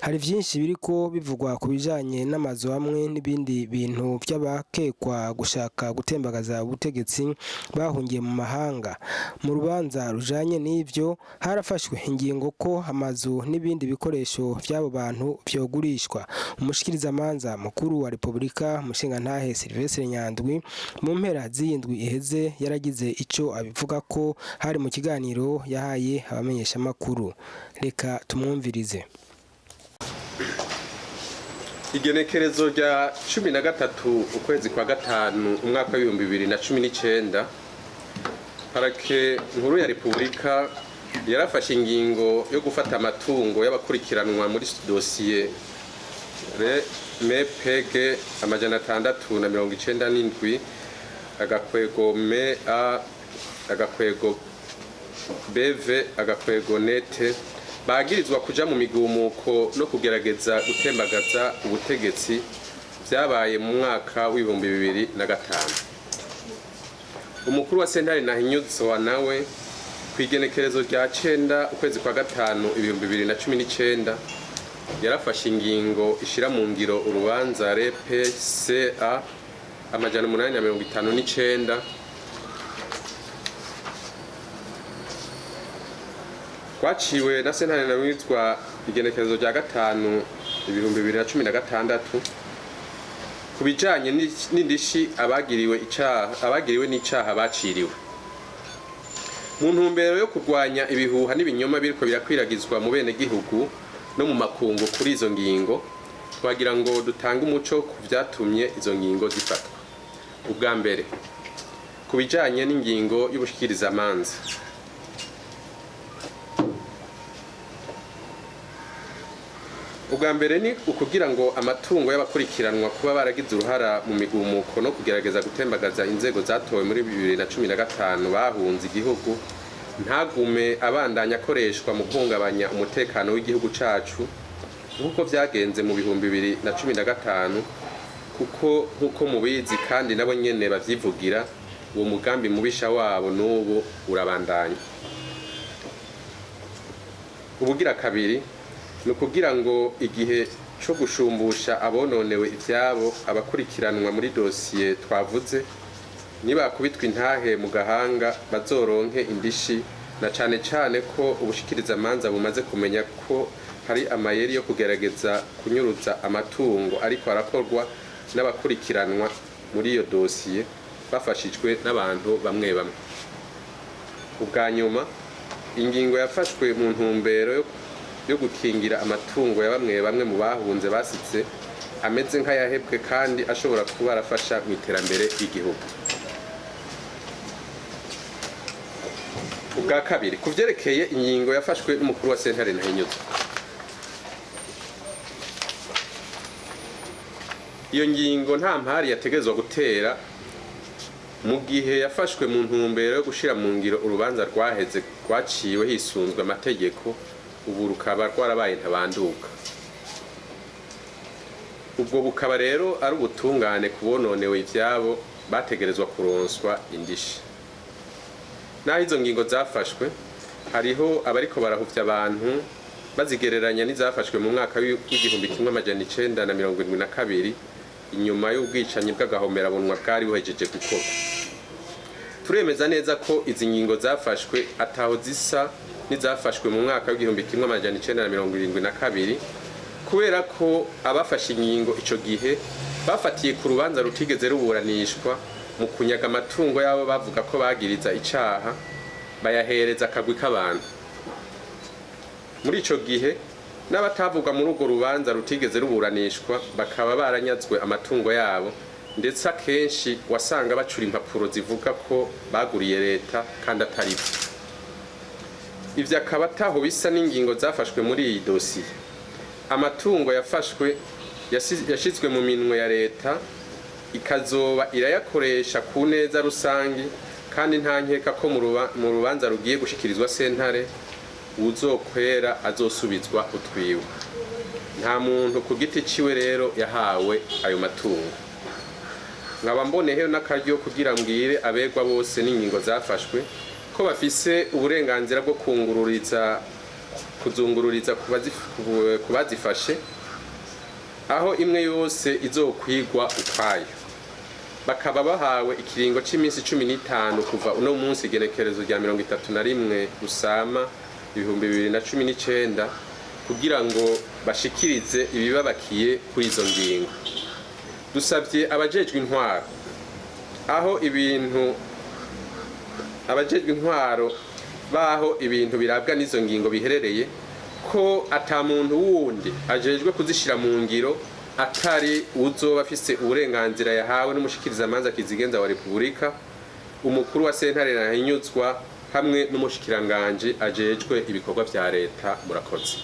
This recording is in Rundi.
Hari vyinshi biriko bivugwa ku bijanye n'amazu hamwe n'ibindi bintu vy'abakekwa gushaka gutembagaza ubutegetsi bahungiye mu mahanga. Mu rubanza rujanye n'ivyo harafashwe ingingo ko amazu n'ibindi bikoresho vy'abo bantu vyogurishwa. Umushikirizamanza mukuru wa Republika, Mushingantahe Sylvestre Nyandwi, mu mpera z'iyindwi iheze yaragize ico abivuga ko hari mu kiganiro yahaye abamenyeshamakuru. Reka tumwumvirize. Igenekerezo rya 13 ukwezi kwa gatanu umwaka w'2019, Parake Nkuru ya Repubulika yarafashe ingingo yo gufata amatungo y'abakurikiranwa muri dosiye MPG 697/MA -BV - NET, bagirizwa kuja mu migumuko no kugerageza gutembagaza ubutegetsi vyabaye mu mwaka w'2005. Umukuru wa sentare Ntahinyuzwa nawe, kw'igenekerezo rya 9 ukwezi kwa gatanu 2019, yarafashe ingingo ishira mu ngiro urubanza RPCA 859 rwaciwe na sentare Ntahinyuzwa igenekerezo rya 5 2016 ku bijanye n'indishi abagiriwe icaha, abagiriwe n'icaha baciriwe. Mu ntumbero yo kurwanya ibihuha n'ibinyoma biriko birakwiragizwa mu bene gihugu no mu makungu kuri izo ngingo, twagira ngo dutange umuco ku vyatumye izo ngingo zifatwa. Ubwa mbere, ku bijanye n'ingingo y'ubushikirizamanza. Ubwa mbere ni ukugira ngo amatungo y'abakurikiranwa kuba baragize uruhara mu migumuko no kugerageza gutembagaza inzego zatowe muri 2015 bahunze igihugu, ntagume abandanya akoreshwa mu guhungabanya umutekano w'igihugu cacu nk'uko vyagenze mu 2015, kuko nk'uko mubizi kandi nabo nyene bavyivugira, uwo mugambi mubisha wabo n'ubu urabandanya. Ubugira kabiri ni ukugira ngo igihe co gushumbusha abononewe ivyabo, abakurikiranwa muri dosiye twavuze, nibakubitwa intahe mu gahanga bazoronke indishi, na cane cane ko ubushikirizamanza bumaze kumenya ko hari amayeri yo kugerageza kunyuruza amatungo ariko arakorwa n'abakurikiranwa muri iyo dosiye bafashijwe n'abantu bamwe bamwe. Ubwa nyuma, ingingo yafashwe mu ntumbero yo gukingira amatungo ya bamwe bamwe mu bahunze basitse ameze nk'ayahebwe kandi ashobora kuba arafasha mu iterambere ry'igihugu. Ubwa kabiri, ku vyerekeye ingingo yafashwe n'umukuru wa sentare Ntahinyuzwa, iyo ngingo nta mpari yategerezwa gutera mu gihe yafashwe mu ntumbero yo gushira mu ngiro urubanza rwaheze rwaciwe hisunzwe amategeko, ubu rukaba rwarabaye ntabanduka. Ubwo bukaba rero ari ubutungane ku bononewe ivyabo bategerezwa kuronswa indishi. Naho izo ngingo zafashwe, hariho abariko barahuvya abantu bazigereranya n'izafashwe mu mwaka w'1972 inyuma y'ubwicanyi bw'agahomerabunwa bwari buhejeje gukorwa. Turemeza neza ko izi ngingo zafashwe ataho zisa n'izafashwe mu mwaka w'1972, kubera ko abafashe ingingo ico gihe bafatiye ku rubanza rutigeze ruburanishwa mu kunyaga amatungo y'abo bavuga ko bagiriza icaha, bayahereza akagwi k'abantu. Muri ico gihe n'abatavugwa muri urwo rubanza rutigeze ruburanishwa bakaba baranyazwe amatungo yabo, ndetse akenshi wasanga bacura impapuro zivuga ko baguriye leta kandi atari bo. Ivyo akaba ataho bisa n'ingingo zafashwe muri iyi dosiye. Amatungo yafashwe yashizwe mu minwe ya leta, ikazoba irayakoresha ku neza rusangi, kandi nta nkeka ko mu rubanza rugiye gushikirizwa sentare uwuzokwera azosubizwa utwiwe. Nta muntu ku giti ciwe rero yahawe ayo matungo. Nkaba mboneyeho n'akaryo kugira mbwire abegwa bose n'ingingo zafashwe ko bafise uburenganzira bwo kungururiza Kuzungururiza ku bazifashe, aho imwe yose izokwigwa ukwayo. Bakaba bahawe ikiringo cy'iminsi 15 kuva uno munsi, igenekerezo rya 31 Rusama 2019, kugira ngo bashikirize ibibabakiye kuri izo ngingo. Dusabye abajejwe intwaro aho ibintu, abajejwe intwaro baho ibintu birabwa n'izo ngingo biherereye, ko ata muntu wundi ajejwe kuzishira mu ngiro atari uzoba afise uburenganzira yahawe n'umushikirizamanza kizigenza wa Repubulika, umukuru wa sentare ntahinyuzwa, hamwe n'umushikiranganji ajejwe ibikorwa vya leta. Murakoze.